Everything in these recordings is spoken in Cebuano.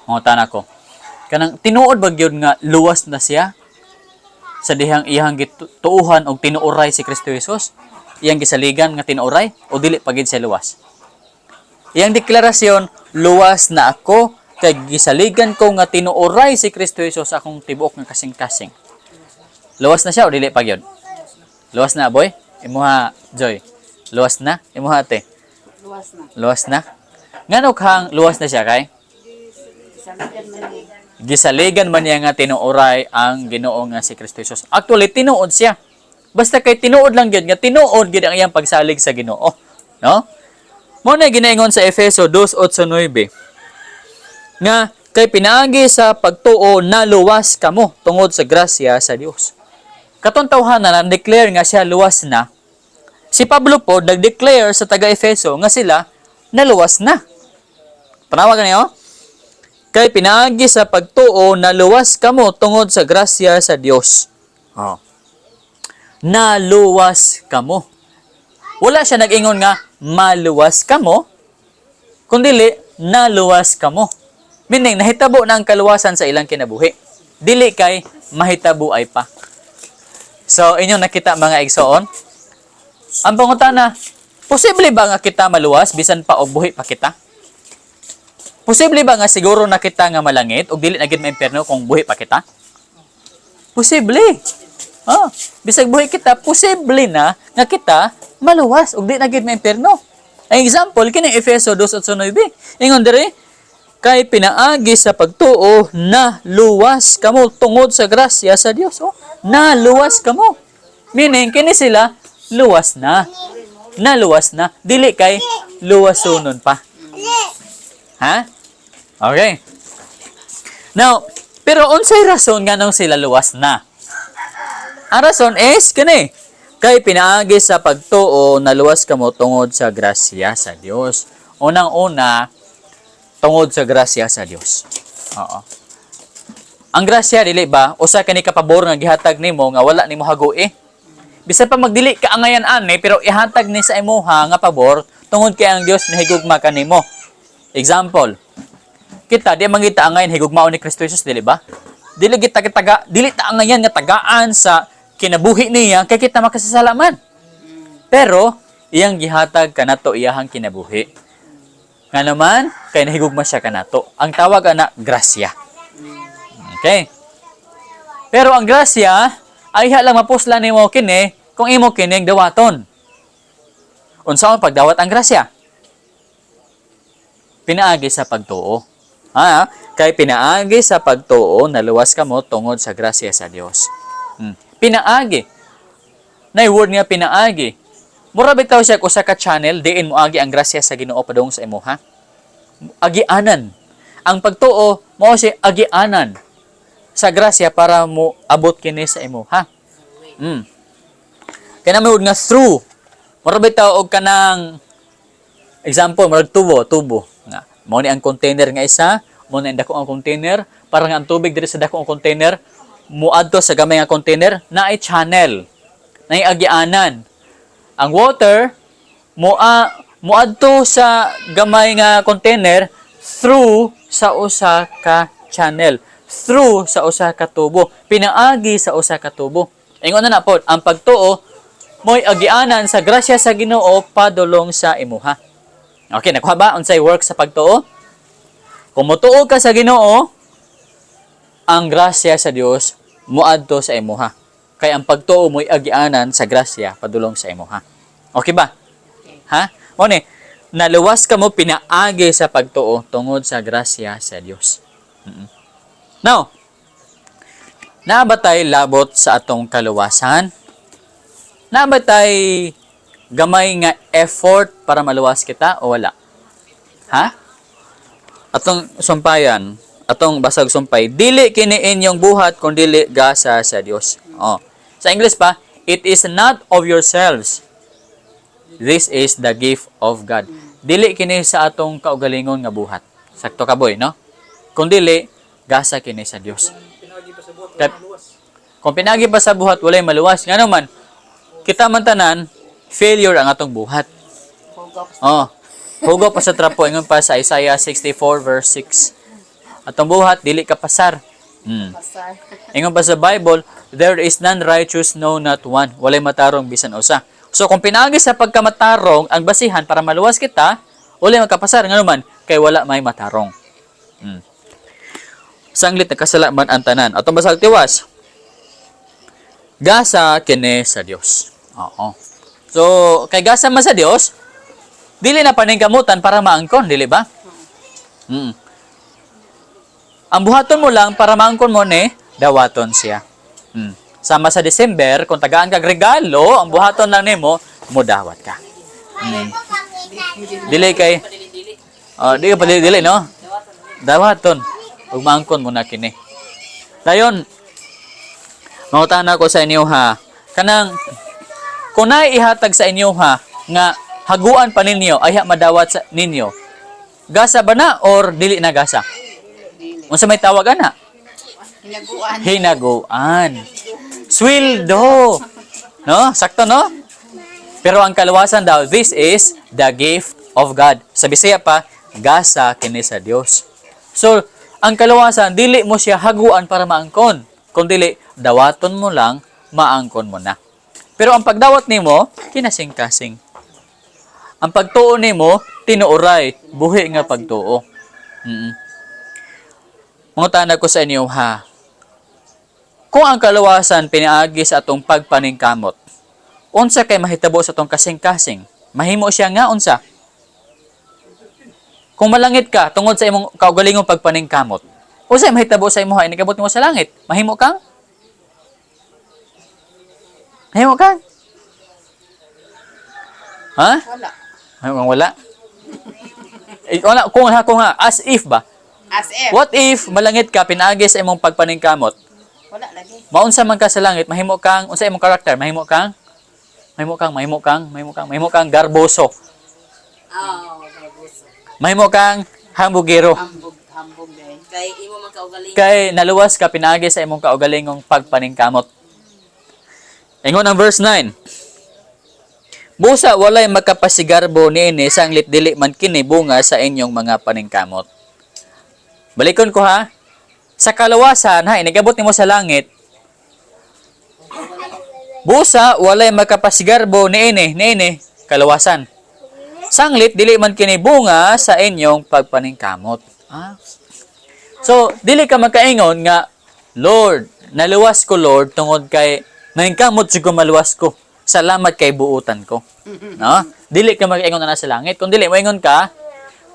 Mangutana ko. Kanang tinuod ba gyud nga luwas na siya sa dihang iyang gituuhan og tinuoray si Kristo Jesus? Iyang gisaligan nga tinuoray o dili pa gid siya luwas? Iyang deklarasyon, "Luwas na ako kay gisaligan ko nga tinuoray si Kristo Jesus sa akong tibuok nga kasing-kasing." Luwas na siya o dili pa gyud? Luwas na, boy? Imuha, Joy. Luwas na? Imuha, ate. Luwas na. Luwas na? Ngano kang luwas na siya kay? Gisaligan man niya. Gisaligan man niya nga tinuoray ang Ginoo nga si Kristo Jesus. Actually, tinuod siya. Basta kay tinuod lang gyud nga tinuod gyud ang iyang pagsalig sa Ginoo, no? Mao na ginaingon sa Efeso 2:8-9 nga kay pinaagi sa pagtuo naluwas kamo tungod sa grasya sa Dios. Katong tawhana na declare nga siya luwas na. Si Pablo po nag-declare sa taga Efeso nga sila naluwas na. Tanawa niyo? Kay pinaagi sa pagtuo naluwas kamo tungod sa grasya sa Dios. Oh. Naluwas kamo. Wala siya nag-ingon nga maluwas kamo, kundili naluwas kamo. Meaning nahitabo na ang kaluwasan sa ilang kinabuhi. Dili kay mahitabo ay pa. So inyong nakita, mga igsoon, ang pangutana, posible ba nga kita maluwas bisan pa og buhi pa kita? Posible ba nga siguro na kita nga malangit og dili na gid maimpierno kung buhi pa kita? Posible. Ah, bisag buhi kita, posible na nga kita maluwas ug di na gid maimpierno. Ang example kini Efeso 2:8-9. Ingon diri, kay pinaagi sa pagtuo na luwas kamo tungod sa grasya sa Dios. Oh, naluwas kamo. Meaning kini sila luwas na. Naluwas na. Dili kay luwasunon pa. Ha? Okay. Now, pero unsay rason nganong sila luwas na? Ang rason is kani. Kay pinaagi sa pagtuo naluwas kamo tungod sa grasya sa Dios. Unang-una, tungod sa grasya sa Dios. Oo. Ang grasya, dili ba, usa kani ka pabor nga gihatag nimo nga wala nimo hagui. Bisan pa magdili ka angayan ani, pero ihatag ni sa imuha nga pabor tungod kay ang Dios nahigugma kanimo. Example, kita di man kita angayan higugmaon ni Kristo Jesus, dili ba? Dili kita taga, dili ta angayan nga tagaan sa kinabuhi niya kay kita makasasalaman. Pero iyang gihatag kanato iyahang kinabuhi. Nga naman, kay nahigugma siya kanato. Ang tawag ana, grasya. Okay. Pero ang grasya ay lang mapusla nimo kini kung imo kining dawaton. Unsa ang pagdawat ang grasya? Pinaagi sa pagtuo. Ah, kay pinaagi sa pagtuo naluwas kamo tungod sa grasya sa Dios. Pinaagi. Nay word nga pinaagi. Mura bitaw siya usa ka channel diin moagi ang grasya sa Ginoo padung sa imuha. Agianan. Ang pagtuo mao siya agianan sa grasya para mo abot kini sa imuha. Kaya may word nga through. Mura bitaw og kanang example, murag tubo, tubo. Nga, mao ni ang container nga isa, mao ni ang dako ang container, para nga ang tubig diri sa dako ang container muadto sa gamay nga container, naay channel, naay agianan. Ang water muadto sa gamay nga container through sa usa ka channel, through sa usa ka tubo, pinaagi sa usa ka tubo. Ingon na pod, ang pagtuo mo'y agianan sa grasya sa Ginoo padulong sa imuha. Okay, nakuha ba unsay work sa pagtuo? Kung motuo ka sa Ginoo, ang grasya sa Dios muadto sa imuha. Kay ang pagtuo mo'y agianan sa grasya padulong sa imuha. Okay ba? Ha? Mao ni, naluwas ka mo pinaagi sa pagtuo tungod sa grasya sa Dios. Now, naa ba tay labot sa atong kaluwasan? Naa ba tay gamay nga effort para maluwas kita o wala? Ha? Atong sumpayan, atong basag sumpay, dili kini inyong buhat kun dili gasa sa Dios. Oh. Sa English pa, "It is not of yourselves. This is the gift of God." Dili kini sa atong kaugalingon nga buhat. Sakto ka, boy, no? Kung dili gasa kini sa Dios. Pinagi pa sa buhat, wala maluwas. Kung pinagi pa sa buhat, walay maluwas. Ngano man, kita man tanan, failure ang atong buhat. Hugaw. Oh. Hugaw pa sa trapo, ingon pa sa Isaiah 64 verse 6. Atong buhat dili ka pasar. Pasar. Ingon pa sa Bible, "There is none righteous, no, not one." Walay matarong bisan usa. So kung pinaagi sa pagkamatarong ang basihan para maluwas kita, walay magkapasar, ngano man kay wala may matarong. Sanglit nagkasala man ang tanan. Atong basag tiwas. Gasa kini sa Dios. Oo. So, kay gasa man sa Dios, dili na paningkamutan para maangkon, dili ba? Ang buhaton mo lang para maangkon mo ni, dawaton siya. Sama sa December, kung tagaan kag regalo, ang buhaton lang nimo, mudawat ka. Dili kay Oh, di ka pa dili, no? Dawaton. Ug maangkon mo na kini. Dayon, mangutana ko sa inyo ha. Kanang kung ihatag sa inyo ha nga haguan pa ninyo ay madawat sa ninyo. Gasa ba na or dili na gasa? Dili. Unsa may tawag ana? Hinaguan. Hinaguan. Sweldo. No? Sakto, no? Pero ang kaluwasan daw, this is the gift of God. Sa Bisaya pa, gasa kini sa Dios. So, ang kaluwasan, dili mo siya haguan para maangkon. Kung dili, dawaton mo lang, maangkon mo na. Pero ang pagdawat nimo, kinasing-kasing. Ang pagtuo nimo, tinuoray, buhi nga pagtuo. Mangutana ko sa inyo ha. Kung ang kaluwasan pinaagi sa atong pagpaningkamot, unsa kay mahitabo sa atong kasing-kasing? Mahimo siya nga unsa? Kung malangit ka tungod sa imong kaugalingong pagpaningkamot, unsa mahitabo sa imo ha inikabot nimo sa langit? Mahimo kang? Mahimo kang? Ha? Wala. Mahimo kang wala? Eh, wala, kung ha, as if ba? As if. What if malangit ka pinaagi sa imong pagpaningkamot? Wala lagi. Maunsa man ka sa langit, mahimo kang unsa imong karakter, mahimo kang mahimo kang mahimo kang mahimo kang mahimo kang garboso. Oo, garboso. Mahimo kang hambugero. Hambog, hambog eh. Kay imo man kaugalingon. Kay naluwas ka pinaagi sa imong kaugalingong pagpaningkamot. Ingon ang verse 9. "Busa walay makapasigarbo niini sanglit dili man kini bunga sa inyong mga paningkamot." Balikon ko ha. Sa kaluwasan ha, inigabot nimo sa langit. "Busa walay makapasigarbo niini, niini kaluwasan. Sanglit dili man kini bunga sa inyong pagpaningkamot." Ah. So, dili ka makaingon nga, "Lord, naluwas ko, Lord, tungod kay nangingkamot jud ko maluwas ko. Salamat kay buutan ko." No? Dili ka makaingon na sa langit. Kung dili, moingon ka,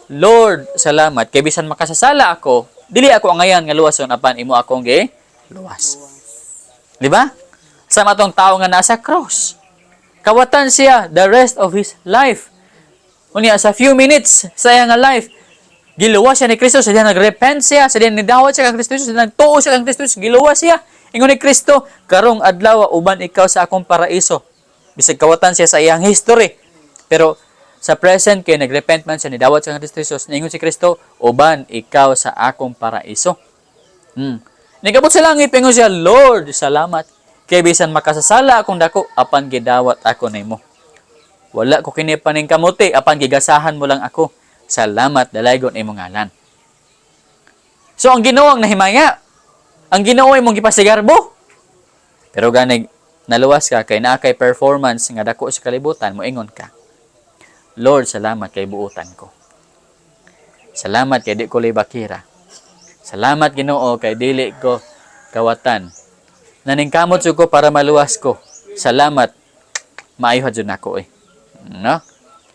"Lord, salamat kay bisan makasasala ako, dili ako angayan nga luwason apan imo akong gi luwas." Di ba? Sama atong tao nga nasa cross. Kawatan siya the rest of his life. Unya sa few minutes sa iyang nga life, giluwas siya ni Kristo, sa diya nagrepent siya, sa diya nidawat siya kang Kristo, sa diya nagtuo siya kang Kristo, giluwas siya. Ingon ni Kristo, "Karong adlaw uban ikaw sa akong paraiso." Bisag kawatan siya sa iyang history. Pero sa present kay nagrepent man siya, nidawat siya kang Kristo Jesus, ningon si Kristo, "Uban ikaw sa akong paraiso." Nigabot sa langit, ingon siya, "Lord, salamat. Kay bisan makasasala akong dako, apan gidawat ako nimo. Wala ko kini paningkamuti, apan gigasahan mo lang ako. Salamat, dalaygon imong ngalan." So ang Ginoo ang nahimaya. Ang Ginoo imong gipasigarbo. Pero ganig naluwas ka kay naa kay performance nga dako sa kalibutan, moingon ka, "Lord, salamat kay buutan ko. Salamat kay di ko libakira. Salamat, Ginoo, kay dili ko kawatan. Naningkamot jud ko para maluwas ko. Salamat. Maayo jud nako eh." No?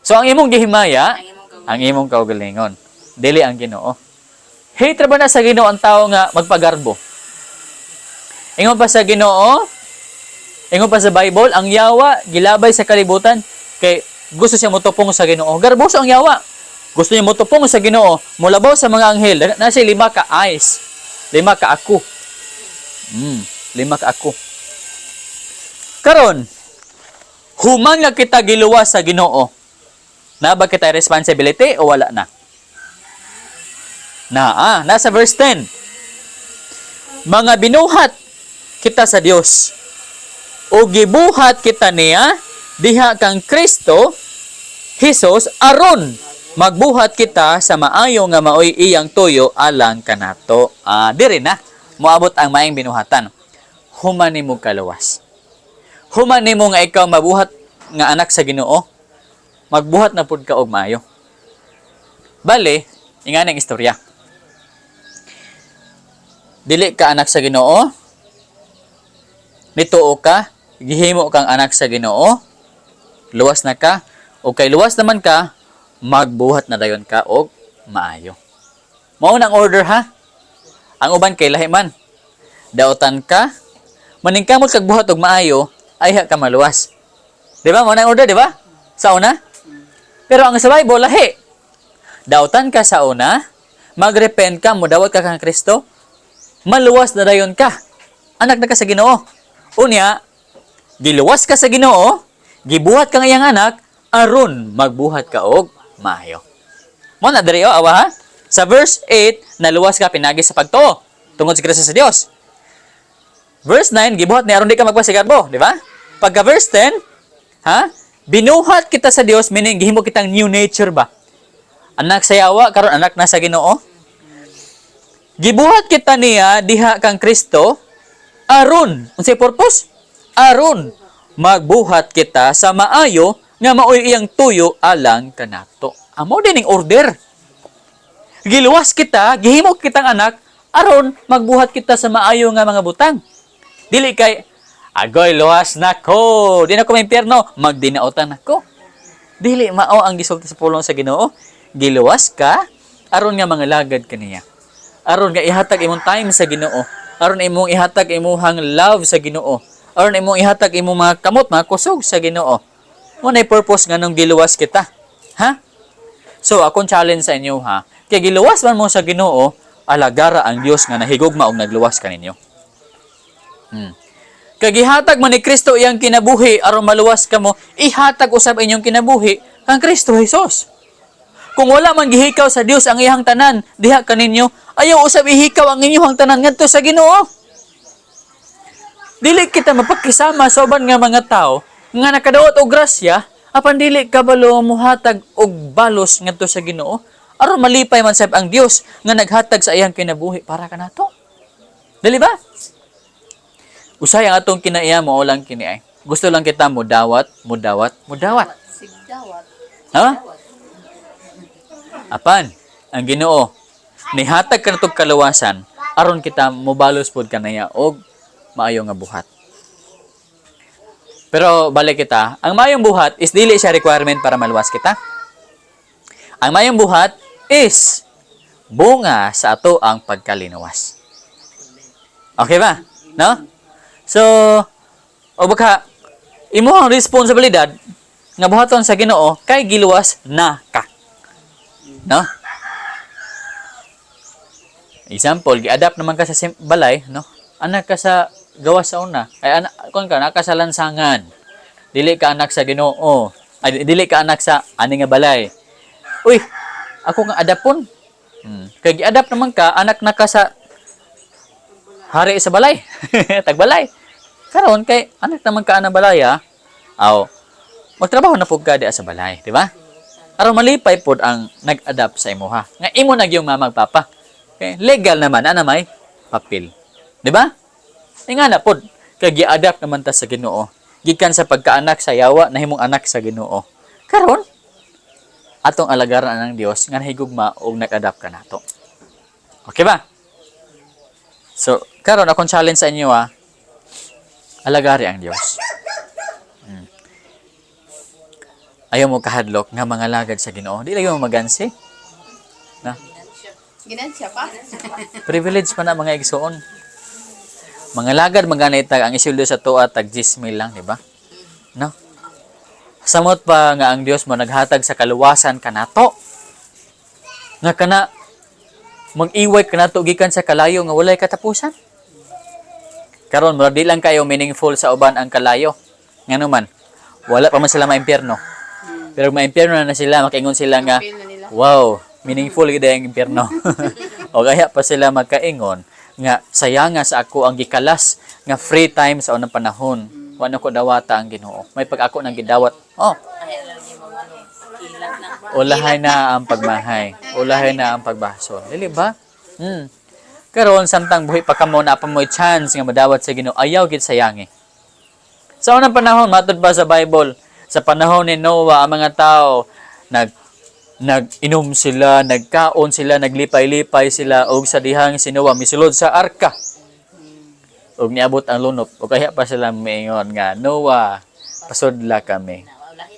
So ang imong gihimaya, Ang imong kaugalingon. Ang imong kaugalingon. Dili ang Ginoo. Hate ra ba na sa Ginoo ang tao nga magpagarbo? Ingon pa sa Ginoo, ingon pa sa Bible, ang yawa gilabay sa kalibutan kay gusto siya motupong sa Ginoo. Garboso ang yawa. Gusto niya motupong sa Ginoo, mulabaw sa mga anghel. Nasa lima ka eyes. Lima ka ako. Lima ka ako. Karon, human nga kita giluwas sa Ginoo, na ba kita responsibility o wala na? Naa, nasa verse 10. "Mga binuhat kita sa Dios o gibuhat kita niya diha kang Kristo Jesus aron Magbuhat kita sa maayo nga maoy iyang tuyo alang kanato. Ah, diri na moabot ang maayong binuhatan. Human nimo kaluwas. Human nimo nga ikaw mabuhat nga anak sa Ginoo. Magbuhat na pud ka og maayo. Bale, ingana ang istorya. Dili ka anak sa Ginoo, nituo ka, gihimo kang anak sa Ginoo, luwas na ka, o kay luwas naman ka, magbuhat na dayon ka og maayo. Mao nang order, ha. Ang uban kay lahi man. Daotan ka, maningkamot kag buhat og maayo, ayha ka maluwas. Di ba? Mao nang order, di ba? Sa una? Pero ang sa Bible, lahi. Daotan ka sa una, magrepent ka, mudawat ka kang Kristo, maluwas na dayon ka. Anak na ka sa Ginoo. Unya, giluwas ka sa Ginoo, gibuhat kang iyang anak, aron magbuhat ka og maayo. Mo na diri, oh, awa ha. Sa verse 8, naluwas ka pinagi sa pagtuo tungod sa grasya sa Dios. Verse 9, gibuhat ni aron di ka magpasigarbo, di ba? Pagka verse 10, ha? Binuhat kita sa Dios, meaning gihimo kitang new nature ba? Anak sa yawa, karon anak na sa Ginoo. Gibuhat kita niya diha kang Kristo aron unsay purpose? Aron magbuhat kita sa maayo nga maoy iyang tuyo alang kanato. Amo din ning order. Giluwas kita, gihimo kitang anak aron magbuhat kita sa maayo nga mga butang. Dili kay agoy, luwas na ko, di na ko maimpyerno, magdinautan ako. Dili mao ang gisulti sa pulong sa Ginoo. Giluwas ka aron nga mga lagad kaniya, aron nga ihatag imong time sa Ginoo, aron imong ihatag imuhang love sa Ginoo, aron imong ihatag imong mga kamot, mga kusog sa Ginoo. Mo nay purpose nganong giluwas kita, ha? So akong challenge sa inyo, ha, kay giluwas man mo sa Ginoo, alagara ang Dios nga nahigugma og nagluwas kaninyo. Kay gihatag man ni Kristo iyang kinabuhi aron maluwas kamo, ihatag usab inyong kinabuhi kang Kristo Jesus. Kung wala man gihikaw sa Dios ang iyang tanan diha kaninyo, ayaw usab ihikaw ang inyong tanan ngadto sa Ginoo. Dili kita mapakisama sa uban nga mga tao nga nakadawat og grasya apan dili kabalo muhatag og balos ngadto sa Ginoo aron malipay man sab ang Dios nga naghatag sa iyang kinabuhi para kanato. Dili ba? Usay ang atong kinaiya mo lang kini ay. Gusto lang kita mo dawat, mo dawat, mo dawat. Sigdawat. Ha? Apan, ang Ginoo nihatag kanatog kaluwasan aron kita mobalos pod kanaya og maayo nga buhat. Pero balik kita, ang maayong buhat is dili siya requirement para maluwas kita. Ang maayong buhat is bunga sa ato ang pagkalinuwas. Okay ba? No? So, o baka imuhang responsibilidad nga buhaton sa Ginoo kay giluwas na ka. No? Example, gi-adapt naman ka sa balay, no? Anak ka sa gawas sa una. Ay anak kon ka naka sa lansangan. Dili ka anak sa Ginoo. Ay, dili ka anak sa ani nga balay. Uy, ako nga adapon. Kay gi-adapt naman ka, anak na ka sa hari sa balay. Tagbalay. Karon kay anak naman ka ana balay, ah. Aw. Magtrabaho na pud ka diha sa balay, di ba? Aron malipay pod ang nag-adapt sa imuha. Nga imo na gyung mama ug papa. Okay? Legal naman ana, may papel. Di ba? Nga na pod kay gi-adapt naman ta sa Ginoo. Gikan sa pagkaanak sa yawa nahimong anak sa Ginoo. Karon atong alagaran ang Dios nga nahigugma og nag-adapt kanato. Okay ba? So, karon akong challenge sa inyo, ah. Alagari ang Dios. Ayaw mo kahadlok nga mga lagad sa Ginoo. Di lagi mo magansi. Na? Ginansya pa. Privilege pa na, mga igsoon. Mga lagad mga tag ang isildo sa tuwa tag 10 mil lang, di ba? No? Samot pa nga ang Dios mo naghatag sa kaluwasan kanato. Nga kana mag-iway kanato gikan sa kalayo nga walay katapusan. Karon murag di lang kayo meaningful sa uban ang kalayo. Ngano man, wala pa man sila maimpyerno. Pero maimpyerno na, na sila, makaingon sila nga, Feel na nila. "Wow, meaningful gid ang impyerno." O kaya pa sila magkaingon nga sayanga sa ako ang gikalas nga free time sa unang panahon. Wa na ko dawata ang Ginoo. May pag ako nang gidawat. Oh, Ay, alam niyo mga ano, kilat na. Ulahay na ang pagmahay. Ulahay na ang pagbasol. Dili ba? Karon samtang buhi pa kamo, naa pa mo'y chance nga madawat sa Ginoo, ayaw gid sayangi. Sa unang panahon, matod ba sa Bible, sa panahon ni Noah, ang mga tao nag-inom sila, nagkaon sila, naglipay-lipay sila og sa dihang si Noah misulod sa arka. Ug niabot ang lunop, ug kaya pa sila miingon nga, "Noah, pasudla kami."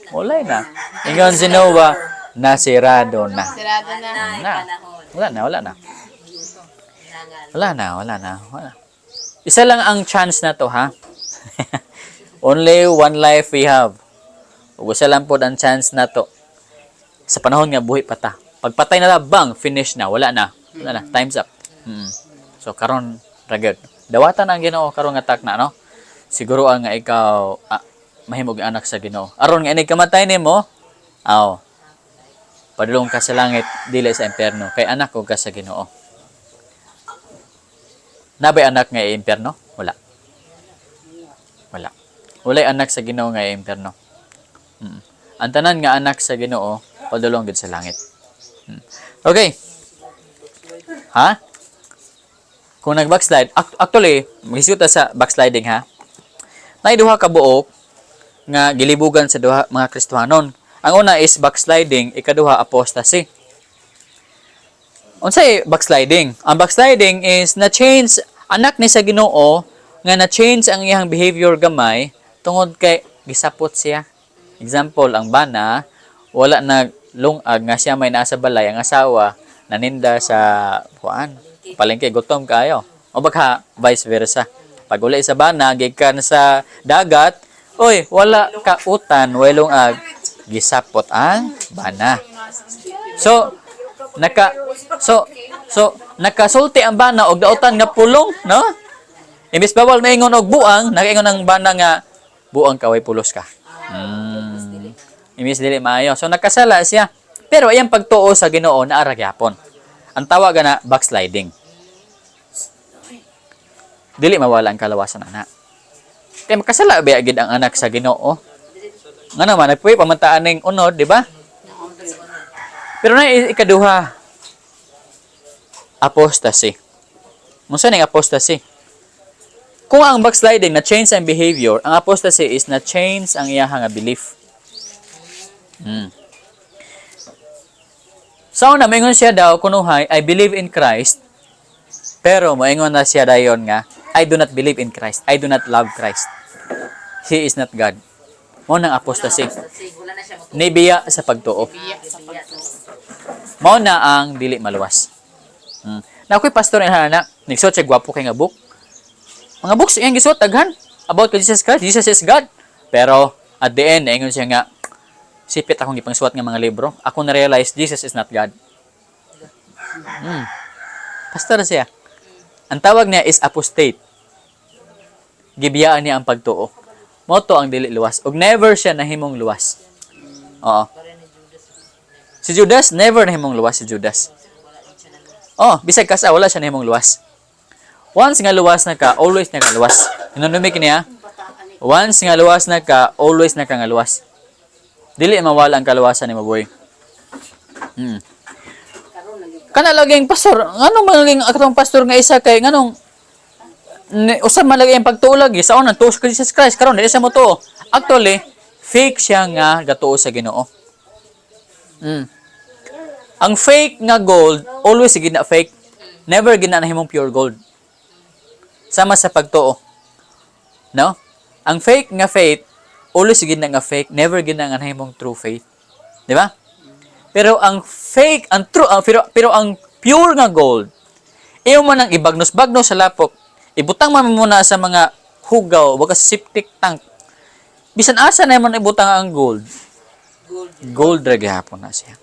Walay na. Ingon si Noah, nasirado na. Sirado na. Ay, Na. panahon. Wala na, wala na. Hinangan. Wala na, wala na, wala. Isa lang ang chance na to, ha? Only one life we have. Ug isa lang pod ang chance na to. Sa panahon nga buhi pa ta. Pagpatay na ta, bang, finish na, wala na. Wala na, time's up. So karon ragad. Dawatan ang Ginoo karon nga takna, no? Siguro ang nga ikaw mahimog anak sa Ginoo. Aron nga inig kamatay nimo, aw. Padulong ka sa langit dili sa impyerno kay anak og ka sa Ginoo. Nabay anak nga impyerno? Wala. Wala. Walay anak sa Ginoo nga impyerno. Ang tanan nga anak sa Ginoo padulong gid sa langit. Okay. Ha? Kung nag-backslide, actually, maghisgot ta sa backsliding, ha. Nay duha ka buok nga gilibugan sa duha mga Kristohanon. Ang una is backsliding, ikaduha apostasy. Unsay backsliding? Ang backsliding is na change anak ni sa Ginoo nga na change ang iyang behavior gamay tungod kay gisapot siya. Example, ang bana wala na lungag nga siya may naa sa balay, ang asawa naninda sa kuan, palengke, gutom kayo. O baka vice versa. Pag uli sa bana gikan sa dagat, oy, wala kautan, way lungag, gisapot ang bana. So nakasulti ang bana og dautan nga pulong, no? Imbis bawal maingon og buang, nakaingon ang bana nga buang ka, way pulos ka. Imbis dili maayo. So nakasala siya. Pero iyang pagtuo sa Ginoo naa ra gyapon. Ang tawag na backsliding. Dili mawala ang kalawasan ana. Kay makasala ba gid ang anak sa Ginoo? Nga naman nagpuyo pamantaan ning unod, di ba? Pero na ikaduha, apostasy. Unsa ning apostasy? Kung ang backsliding na change ang behavior, ang apostasy is na change ang iyang nga belief. Sa una, maingon siya daw, kunuhay, "I believe in Christ." Pero moingon na siya dayon nga, "I do not believe in Christ. I do not love Christ. He is not God." Mao nang apostasy. Apostasy. Wala na siya motuo. Nibiya sa pagtuo. Biya sa pagtuo. Mao na ang dili maluwas. Na ako'y pastor na na, nagsuot siya gwapo kay nga book. Mga books iyang gisuot daghan about kay Jesus Christ, Jesus is God. Pero at the end, ingon siya nga, sipit akong gipangsuwat nga mga libro. Ako na-realize Jesus is not God. Pastor siya. Ang tawag niya is apostate. Gibiyaan niya ang pagtuo. Mao to ang dili luwas. Og never siya nahimong luwas. Oo. Si Judas, never nahimong luwas si Judas. Oh, bisag kasa wala siya nahimong luwas. Once nga luwas na ka, always na ka luwas. Hinumdumi niya. Once nga luwas na ka, always na ka nga luwas. Dili mawala ang kaluwasan ni boy. Kana laging pastor, nganong man laging atong pastor nga isa kay nganong ni, usa man lagi ang pagtuo lagi sa una tuo sa Jesus Christ, karon dili siya mo tuo? Actually, fake siya nga gatuo sa Ginoo. Ang fake nga gold, always gid na fake. Never gid na nahimong pure gold. Sama sa pagtuo. No? Ang fake nga faith, always gid na nga fake, never gid na nga nahimong true faith. Di ba? Pero ang fake, ang true, pero ang pure nga gold, iyo man ang ibagnos-bagnos sa lapok, ibutang man muna sa mga hugaw, baga sa septic tank. Bisan asa na man ibutang ang gold, Gold. gold ra gihapon na siya.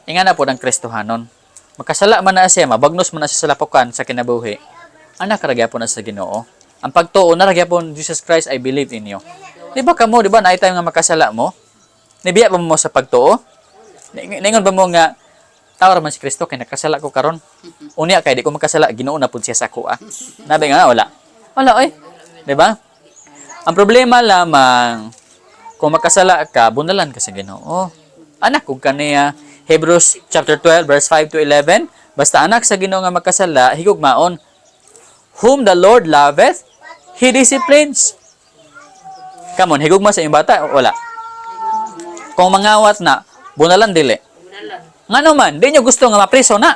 Inga na po ang Kristohanon. Makasala man na siya, mabagnos man na siya sa lapokan sa kinabuhi. Anak ra gyapon na sa Ginoo. Ang pagtuo na ra gyapon, "Jesus Christ, I believe in you." Di ba kamo, di ba naay time nga makasala mo? Nibiya ba mo sa pagtuo? Ningon ba mo nga tawar man si Kristo kay nakasala ko karon? Unya kay di ko makasala, Ginoo na pud siya sa ako ah. Nabi nga wala. Wala oy. Di ba? Ang problema lamang kung makasala ka, bunalan ka sa Ginoo. Anak ug kaniya. Hebrews chapter 12 verse 5 to 11, basta anak sa Ginoo nga makasala, higugmaon. Whom the Lord loveth, he disciplines. Come on, higugma sa inyong bata o wala? Kung mangawat na, bunalan dili. Bunalan. Ngano man, di nyo gusto nga mapriso na.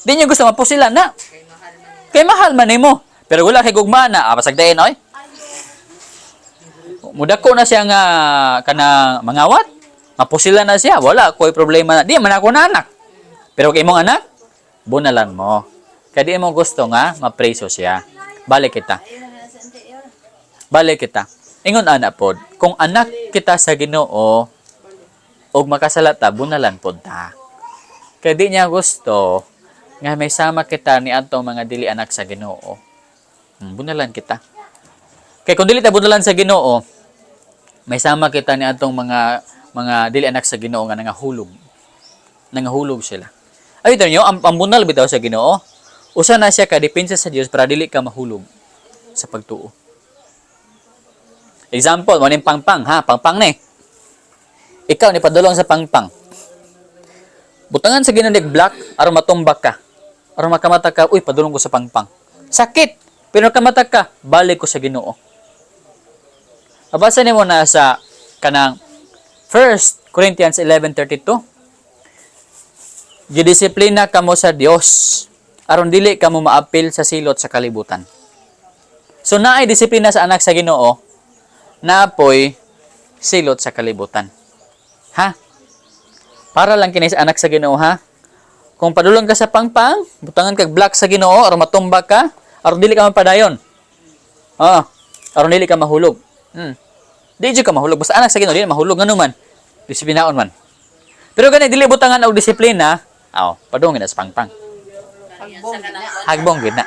Di nyo gusto mapusila na. Kay mahal man nimo. Pero wala kay gugma na, pasagdain oy. Mudako na siya nga kana mangawat. Mapusila na siya, wala koy problema na. Di man ako na anak. Pero kay imong anak, bunalan mo. Kay di mo gusto nga mapreso siya. Balik kita. Balik kita. Ingon ana pod, kung anak kita sa Ginoo ug makasala ta, bunalan pod ta. Kay di niya gusto nga may sama kita ni atong mga dili anak sa Ginoo. Bunalan kita. Kay kung dili ta bunalan sa Ginoo, may sama kita ni atong mga dili anak sa Ginoo nga nangahulog. Nangahulog sila. Ay niyo, ang bunal bitaw sa Ginoo. Usa na siya ka depensa sa Dios para dili ka mahulog sa pagtuo. Example, mo ning pangpang ha, pangpang ni. Ikaw ni padulong sa pangpang. Butangan sa Ginoo ni black aron matumbak ka. Aron makamata ka, uy, padulong ko sa pangpang. Sakit. Pero nakamata ka, balik ko sa Ginoo. Mabasa nimo na sa kanang 1 Corinthians 11:32. Gidisiplina kamo sa Dios aron dili kamo maapil sa silot sa kalibutan. So naay disiplina sa anak sa Ginoo, naapoy silot sa kalibutan. Ha? Para lang kini sa anak sa Ginoo ha. Kung padulong ka sa pangpang, butangan kag black sa Ginoo aron matumba ka, aron dili ka mapadayon. Oo. Aron dili ka mahulog. Di jud ka mahulog basta anak sa Ginoo dili mahulog ngano man. Disiplinaon man. Pero gani dili butangan og disiplina, aw, padungin na sa pangpang. Hagbong gid na. Hagbong gid na.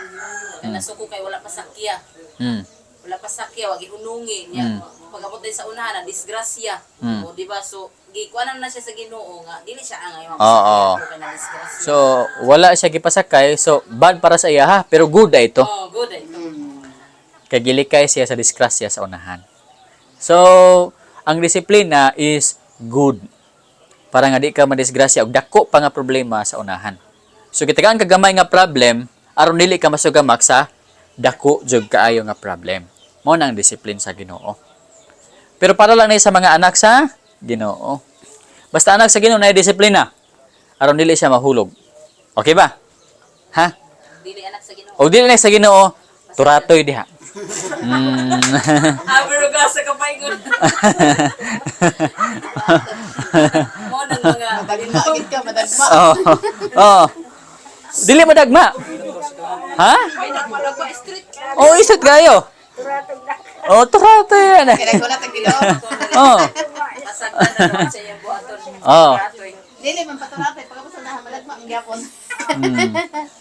Nasuko kay wala pa sakya. Wala pa sakya, wag ihunungi niya. Pag-abot din sa unahan, na disgrasya. O di ba? So gikuanan na siya sa Ginoo nga dili siya angay Oo. mapasakya kay na disgrasya. So, wala siya gipasakay. So, bad para sa iya ha, pero good ay ito. Oh, good ay. Kay gilikay siya sa disgrasya sa unahan. So, ang disiplina is good. Para nga di ka madisgrasya og dako pa nga problema sa unahan. So, gitagaan ka gamay nga problem aron dili ka masugamak sa dako jud kaayo nga problem. Mao na ang disiplin sa Ginoo. Pero para lang ni sa mga anak sa Ginoo. Basta anak sa Ginoo na disiplina aron dili siya mahulog. Okay ba? Ha? Dili anak sa Ginoo. O dili na sa Ginoo, turatoy diha. Ah, pero gasa ka pa ingon. Mo nang mga Madagma gid ka, madagma. Oo. Oo. Dili madagma. Ha? Oh, isot kayo. Oh, turatoy yan. Kaya nagulat ang Ginoo. Oo. masagdan na naman sa iyang buhaton. Oo. Turatoy. Dili man paturate pagkabot sa unahan madagma ang gyapon.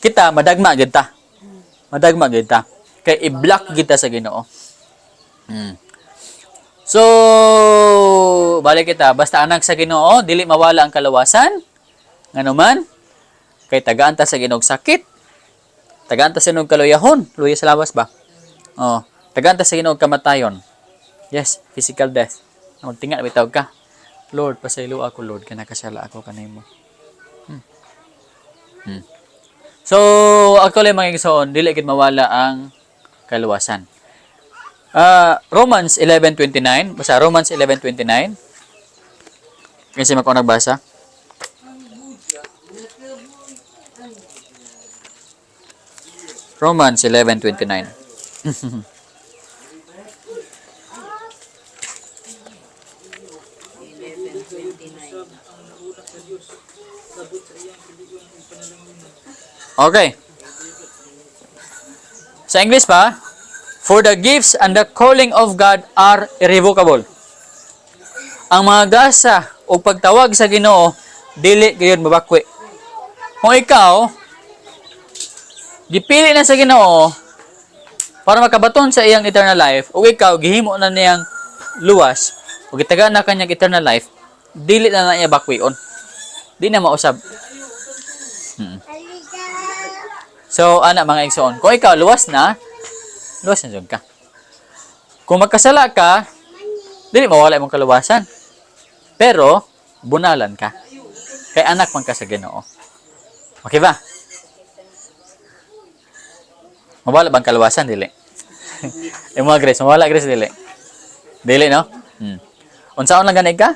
Kita madagma gid ta. Madagma gid ta. Kay i-block kita sa Ginoo. So, balik kita, basta anak sa Ginoo, dili mawala ang kalawasan. Ngano man, kay tagaan ta sa Ginoo og sakit. Tagaan ta sa Ginoo og kaluyahon, luya sa lawas ba? Oh, tagaan ta sa Ginoo og kamatayon. Yes, physical death. Magtinga na bitaw ka. Lord, pasaylo ako, Lord, kay nakasala ako kanimo. So, actually mga igsoon, dili gid mawala ang kaluwasan. Romans 11:29, basta Romans 11:29. Kasi mako nagbasa. Romans 11:29. Okay. Sa English pa, for the gifts and the calling of God are irrevocable. Ang mga gasa o pagtawag sa Ginoo dili gayon mabakwi. Kung ikaw gipili na sa Ginoo para makabaton sa iyang eternal life ug ikaw gihimo na niyang luwas ug gitagaan na kanyang eternal life, dili na na niya bakwion. Di na mausab. So, ana mga igsoon, kung ikaw luwas na, luwas na jud ka. Kung magkasala ka, dili mawala imong kaluwasan. Pero Bunalan ka. Kay anak man ka sa Ginoo. Okay ba? Mawala bang kaluwasan dili? Imo Grace, mawala, Grace, dili? Dili, no? Unsaon lang gani ka?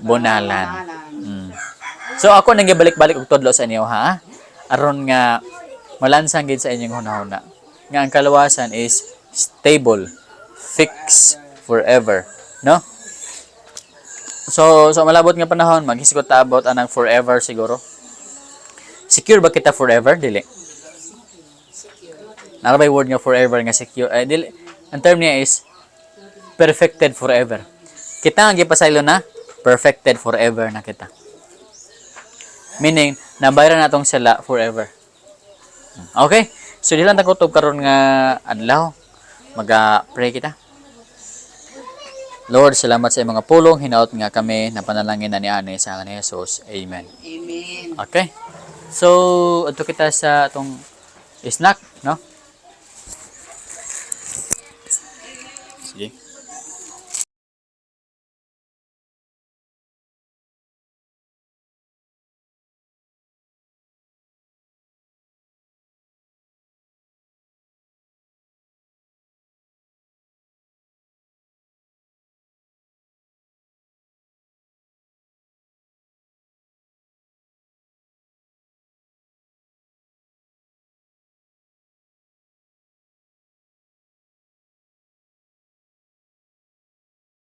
Bunalan. So ako nang gibalik-balik og tudlo sa inyo, ha. Aron nga malansang gid sa inyong hunahuna nga ang kaluwasan is stable, fixed forever, no? So sa malabot nga panahon maghisgot ta about anang forever siguro. Secure ba kita forever? Dili. Naa bay word nga forever nga secure? Eh, dili. Ang term niya is perfected forever. Kita ang gipasaylo na perfected forever na kita. Meaning, nabayaran na atong sala forever. Okay? So, di lang takutob karon nga adlaw. Maga-pray kita. Lord, salamat sa imong mga pulong. Hinaot nga kami na panalangin na ni Ane sa ngalan ni Jesus. Amen. Amen. Okay. So, adto kita sa atong snack, no?